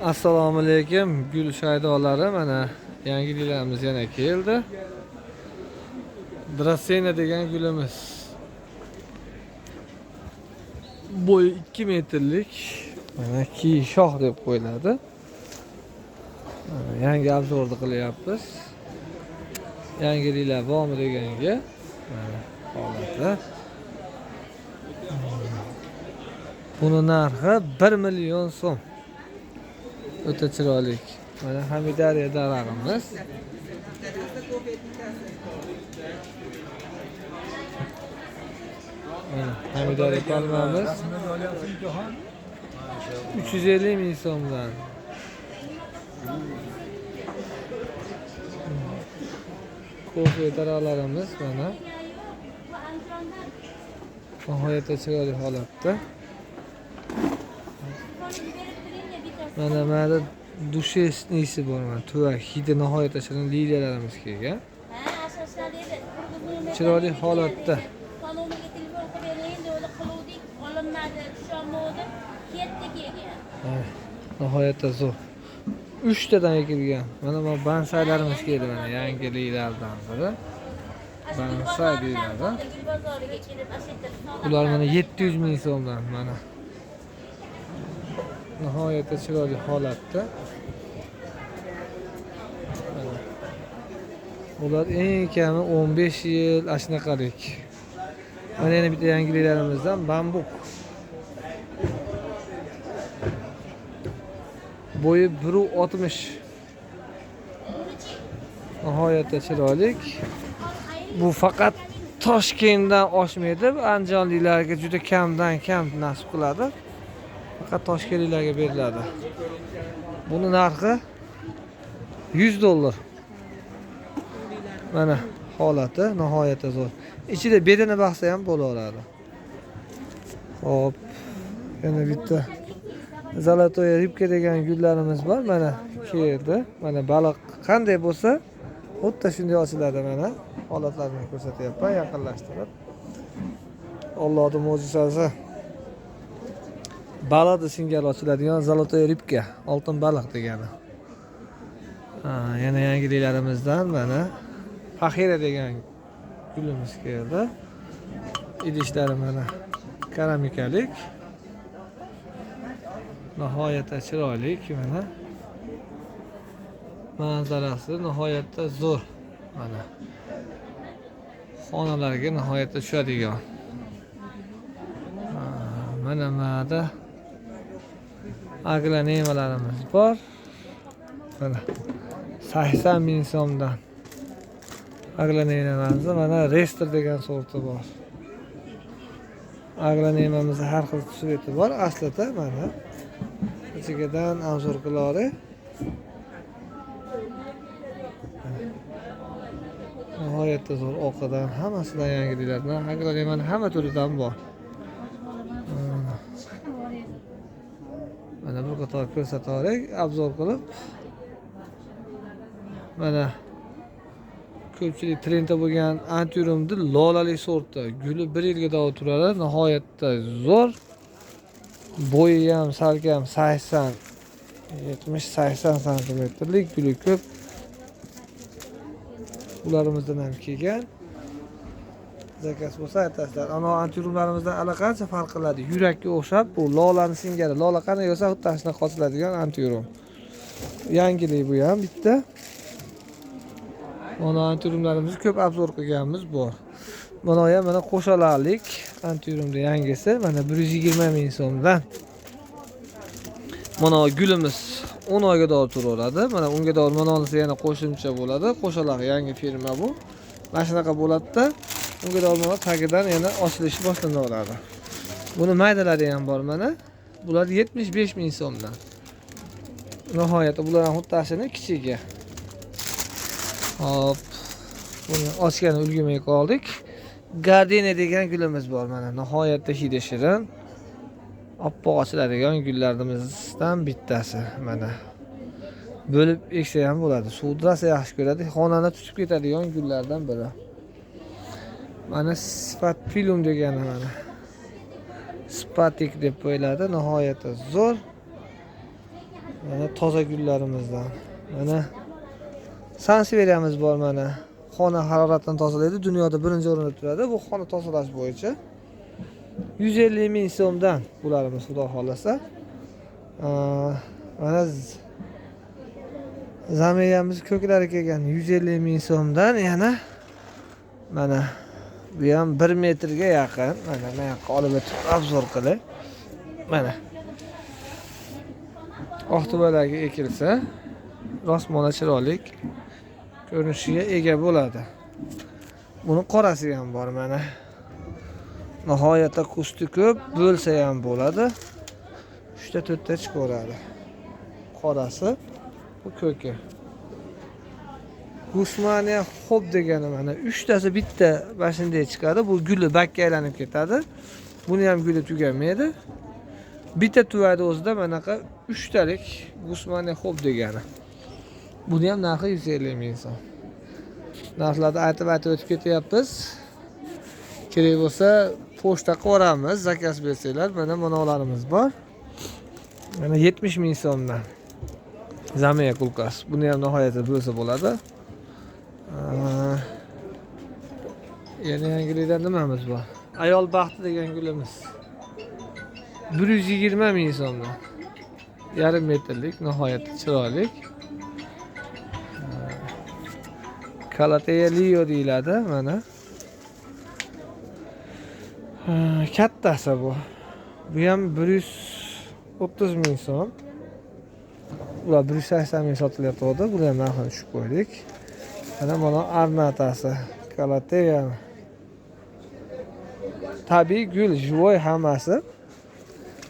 Assalomu alaykum gul shaydolari, mana yangi gullarimiz yana keldi. Drasena degan gulimiz. Bo'yi 2 metrlik, mana kishoh deb qo'yiladi. Mana yangi obzorni qilyapmiz. Yangiliklar bormi deganga mana holati. Buni narxi 1 million so'm. O'ta chiroyli. Mana Hamidariya daraxtimiz. Mana Hamidariya palmamiz 350 ming so'mdan. Kofe daraxtlarimiz mana nihoyatda chiroyli holatda. Mana mana dushesnisi bor, mana tuvak hidi nihoyatda shirin liliyalarimiz kelgan. Chiroyli holatda. Nihoyatda zo'r. 3 tadan ekilgan. Mana bu bonsailarimiz keldi, mana yangiliklardan biri. Bonsai deyiladi. Ular mana 700 ming so'mdan mana. Nihoyatda chiroyli holatda. Mana. Ular eng kami 15 yil ashnaqalik. Mana yana bitta yangiliklarimizdan bambuk. Bo'yi 1.60. Nihoyatda chiroyli. Bu faqat Toshkentdan oshmaydi. Andijonliklarga juda kamdan kam nasib qiladi. Faqat toshkentliklarga beriladi. Buni narxi $100. Mana holati nihoyatda zo'r. Ichida bedana baxsa ham bo'laveradi. Xo'p, yana bitta Zalatoy ribka degan gullarimiz bor. Mana keldi. Mana baliq qanday bo'lsa, xuddi shunday ochiladi mana. Holatlarini ko'rsatyapman, yaqinlashtirib. Allohning mo'jizasi. Balada singari ochiladigan Zalatoy ribka, oltin baliq degani. Yana yangiliklarimizdan mana Faxira degan gulimiz keldi. Idishlari mana keramikalik. Nihoyatda chiroyli mana. Manzarasi nihoyatda zo'r mana. Xonalarga nihoyatda tushadigan. Mana mana aglaonemalarimiz bor. Mana 80 ming so'mdan aglaonemalarimiz, mana Rester degan sorti bor. Aglaonemamizda har xil tsveti bor aslida mana. Ichigidan obzor qilari. Nihoyatda zo'r, oqidan, hammasidan yangiliklardan, aglaonemani hamma turidan bor. Mana bir qator ko'rsatarik, obzor qilib. Mana ko'pchilik trendda bo'lgan antiurumni lolali sorti. Guli 1 yilga davom turadi, nihoyatda zo'r. Bo'yi ham salkam 80 70-80 santimetrlik, guli ko'p. Ullarimizdan ham kelgan. Zakaz bo'lsa aytasizlar. Ana antiurumlarimizdan allaqancha farq qiladi. Yurakka o'xshab bu lolani singari, lola qanday bo'lsa xuddi shunaqa ochiladigan antiurum. Yangilik bu ham bitta. Mana antiurumlarimizni ko'p obzor qilganimiz bor. Mana ham mana qo'shalarlik antiurumda yangisi, mana 120 ming so'mdan. Mana gulimiz 10 oyga dor turaveradi. Mana unga dor manonisi yana qo'shimcha bo'ladi. Qo'shalaq yangi firma bu. Mana shunaqa bo'ladi-da. Unga dor mana tagidan yana ochilishi boshlanaveradi. Buni maydalari ham bor mana. Bular 75 ming so'mdan. Nihoyatda bular ham xuddi kichigi. Hop. Buni ochgani ulgurmay qoldik. Gardenia degan gulimiz bor mana. Nihoyatda hidi shirin. Oppoq ochiladigan gullarimizdan bittasi mana. Bo'lib eksa ham bo'ladi. Suvni rosa yaxshi ko'radi. Xonani tutib ketadigan gullardan biri. Mana Spatfilum degani mana. Spatik deb qo'yiladi. Nihoyatda zo'r. Mana toza gullarimizdan. Mana sanseveriyamiz bor mana. Xona haroratdan tozalaydi. Dunyoda birinchi o'rinda turadi bu xona tozalash bo'yicha. 150 ming so'mdan bularimiz xudo xohlasa. Mana zamiyamiz ko'klari kelgan 150 ming so'mdan yana mana bu ham 1 metrga yaqin. Mana bu yoqqa olib o'tib obzor qilib. Mana Oqtubalarga ekilsa rostmona chiroyli ko'rinishiga ega bo'ladi. Buni qorasi ham bor mana. Nihoyatda kusti ko'p bo'lsa ham bo'ladi. 3 ta 4 ta chiqaradi. Qorasi, bu ko'ki. Gusmaniya xo'p degani mana 3 tasi bitta mashinday chiqadi. Bu guli bakka aylanib ketadi. Buni ham guli tugamaydi. Bitta tuvadi o'zida manaqa 3 talik Gusmaniya xo'p degani. Buni ham narxi 150 ming so'm. Narxlarni aytib o'tib ketyapmiz. Kerak bo'lsa pochta qilib yuboramiz, zakaz bersanglar. Mana manalarimiz bor. Mana 70 ming so'mdan. Zamiya kulkas. Buni ham nihoyatda bo'lsa bo'ladi. Yana yangilikdan nimamiz bor? Ayol baxti degan gulimiz. 120 ming so'mdan. Yarim metrlik, nihoyatda chiroyli. Kalateya Leo deyiladi mana. Kattasi bu. Bu ham 130 ming so'm. Ular 180 ming sotilyapti. Buni ham narxini tushib qo'ydik. Mana arnatasi, Kalateya. Tabiiy gul, живой hammasi.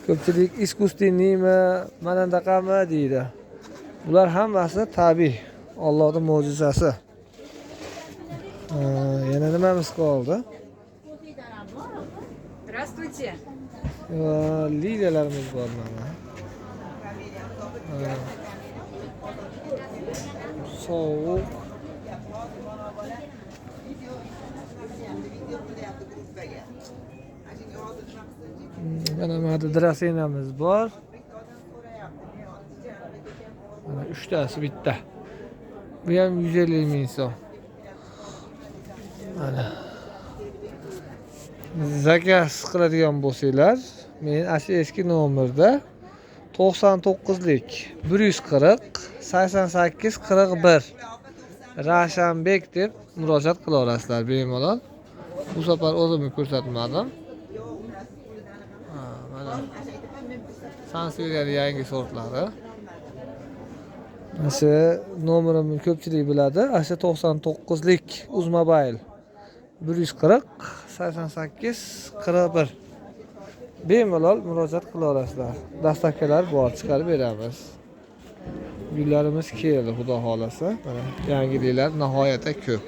Ko'pchilik iskusственныйmi, mana bunaqami deydi. Bular hammasi tabiiy, Allohning mo'jizasi. Yana nimamiz qoldi? Здравствуйте. Liliyalarimiz bor mana. Sovuq. Mana bu drasenamiz bor. Mana 3 tasi bitta. Bu ham 150 ming so'm. Mana zakaz qiladigan bo'lsanglar, men ashu eski nomerda 99lik 140 88 41 Ravshanbek deb murojaat qila olasizlar bemalol. Bu safar o'zimni ko'rsatmadim. Mana Sanseveriyaning yangi sortlari. Mana shu nomerimni ko'pchilik biladi. Ana shu 99lik Uzmobile 140 88 41 bemalol murojaat qila olasizlar. Dastavkalar bor, chiqarib beramiz. Gullarimiz keldi, xudo xolasa. Mana yangiliklar nihoyatda ko'p.